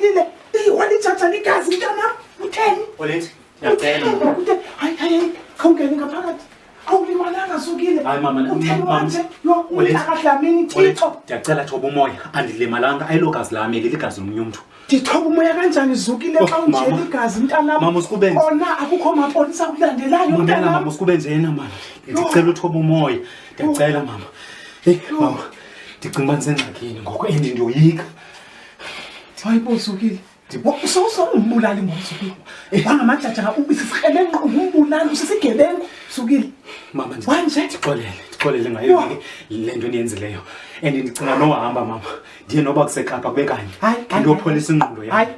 Zukile, eyi walitshatsha ligazi mntanam. Utheni? Olethi, ndiyacela. Utheni? Utheni? Hayi, hayi, hayi, khawungene ngaphakathi. Awulimalanga Zukile. Hayi mama, Utheni mama. wanje? Yho, Olethi. umntakaDlamini Thixo. Ndiyacela thoba umoya, andilimalanga, ayilogazi lam eli, ligazi lomnye umntu. Ndithoba umoya kanjani Zukile xa Oh, unjena mama. igazi mntanam? Mama, usukubenza. Kona akukho mapolisa akulandelayo Mamela mntanam. mama, usikube njena mama. Ndicela uthoba umoya. Ndiyacela mama. Heyi mama, ndicinga uba ndisengxakini ngoku and ndiyoyika. Hayi bo Zukile. Usowumbulali ngoku Zukile. Wangamajaja ubisisikrelenkqo ngumbulali usisigebengu Zukile. Mama, Wanje? ndixolele, ndixolele ngayo Yho. yonke le nto endiyenzileyo. And ndicinga nohamba mama, ndiye noba kuseKapa kube kanye. Hayi, hayi, Ndiyopholisa ingqondo yam. Hayi,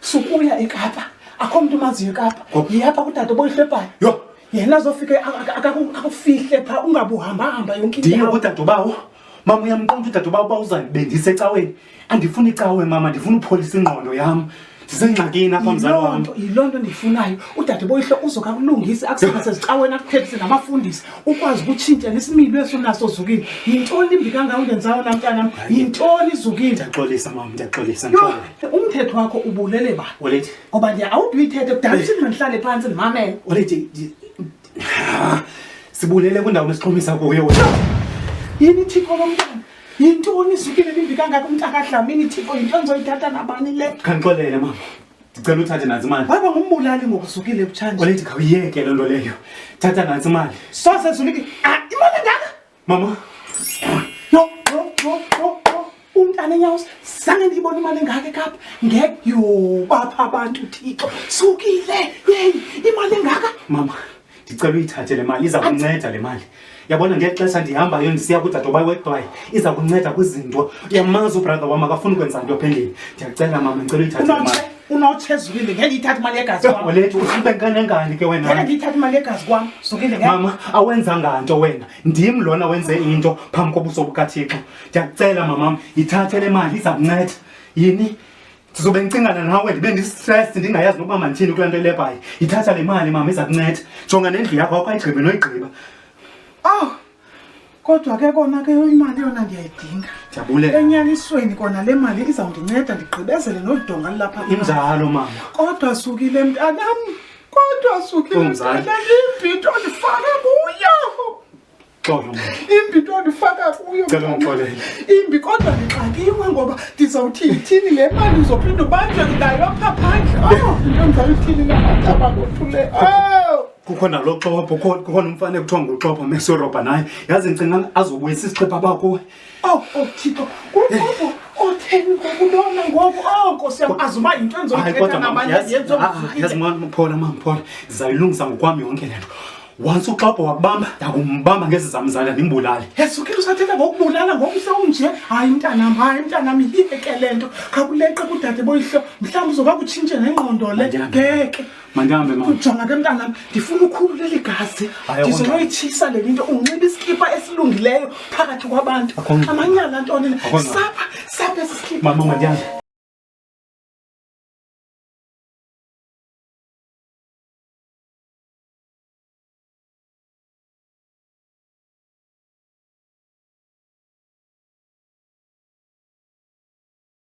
sukuya eKapa. Akho mntu umaziyo eKapa. Ngoba? Yiyapha kudade boyihlebhayo. Yho, Yena azofike akufihle phaa ungabuhambahamba yonke ndiye indawo. kudadobawo. Mama, uyamqonda udadobawo uba uzandibendisa ecaweni. Andifuni icawe mama, ndifuna upholisa ingqondo yam. Ndisengxakini apha mzali Yiloo wam. nto yiloo nto ndiyifunayo. Udade boyihlo uzoke akulungise akusele sezicaweni akuthethise namafundisi ukwazi ukutshintsha nesimilo eso naso Zukile. Yintoni imbi kangaka undenzayo na mntanam? Yintoni Zukile? Ndiyaxolisa mama, ndiyaxolisa, Yho, ndixolele. umthetho wakho ubulele bani? Olethi, Ngoba ndiya awude uyithethe kudala usithi mandihlale phantsi ndimamele. Olethi, sibulele kwindawo besixhomisa kuyo wena. Yini Thixo lomntana? Yintoni Zukile limbi kangaka umntakaDlamini Thixo? Yintoni zoyithatha nabani le? Khandixolele mama, ndicela uthathe nantsi imali. Waba ngumbulali ngoku Zukile kutshanje. Olethi, khawuyiyeke loo nto leyo. Thatha nantsi imali. Soze Zukile. Ah, imali engaka? Mama, Yho, yho, yho, yho, yho. Umntana enyawo zange ndiyibone imali engaka eKapa. Ngeke yho bapha abantu Thixo. Zukile, yeyi, imali engaka? Mama, ndicela uyithathe le mali, iza kunceda le mali. Yabona ngeli xesha ndihambayo ndisiya kudadobayo weXwayi, iza kunceda kwizinto. Uyamazi ubrother wam akafuni ukwenza nto apha endlini. Ndiyacela mama, ndicela uyithathe le mali. Unotshe, unotshe Zukile, ngeke ndiyithathe imali yegazi kwam. Olethi, usube nkanenkani ke Ngeke wena. ndiyithathe imali yegazi kwam. Zukile ngeke. Mama, awenzanga nto wena. Ndim lona wenze into phambi kobuso bukaThixo. Ndiyakucela mamam, yithathe le mali iza kunceda. Yini? Ndizobe ndicingana nawe ndibe ndistress ndingayazi nokuba mandithini kulaa nto ilebhayi. Yithatha le mali mama iza kunceda. Jonga nendlu yakho awukayigqibi noyigqiba. Awu. Kodwa ke kona ke imali yona ndiyayidinga. Ndiyabulela. Enyanisweni kona le mali izawundinceda ndigqibezele nolu donga lulapha. Injalo mama. Kodwa Zukile mntanam, kodwa Zukile Ungumzali. mntanam, imbi into ondifaka kuyo. Xolo mama. Imbi into ondifaka kuyo. Cela mntanam. ungixolele. Imbi kodwa ndixakiwe ngoba ndizawuthi yithini le mali uzophinda ubanjwe nayo apha phandle. Oh, into ndizawuyithini namataba ngothule. Oh. Kukho nalo xhopho, kukhona umfana ekuthiwa nguxhopho mesorobha naye. Yazi ndicinga azobuyisa isixhipha abakuwe. Oh, oh Thixo, kuxhopho otheni ngoku lona ngoku? Oh Nkosi yam, azuba yinto Hayi endizoyithetha kodwa mama, nabanye yazi yenziwa yazi nguZukile. mama, phola mama, phola. Ndizayilungisa ngokwam yonke le nto. Once uxhopho wakubamba, ndakumbamba ngezi zam izandla ndimbulale. Zukile usathetha ngokubulala ngoku sewunje. Hayi mntanam, hayi mntanam, yiyeke le nto. Khawuleqe kudade boyihlo, mhlawumbi uzoka kutshintshe nengqondo le. Mandihambe. Ngeke. Mandihambe mama. Jonga ke mntanam, ndifuna ukhulule eli gazi. Hayi, akho Ndizonoyitshisa le nto, unxibe iskipa esilungileyo phakathi kwabantu. Akho ngxaki. Amanyala ntoni le? Akho ngxaki. Sapha, sapha esi sikipa. Mama, mandihambe.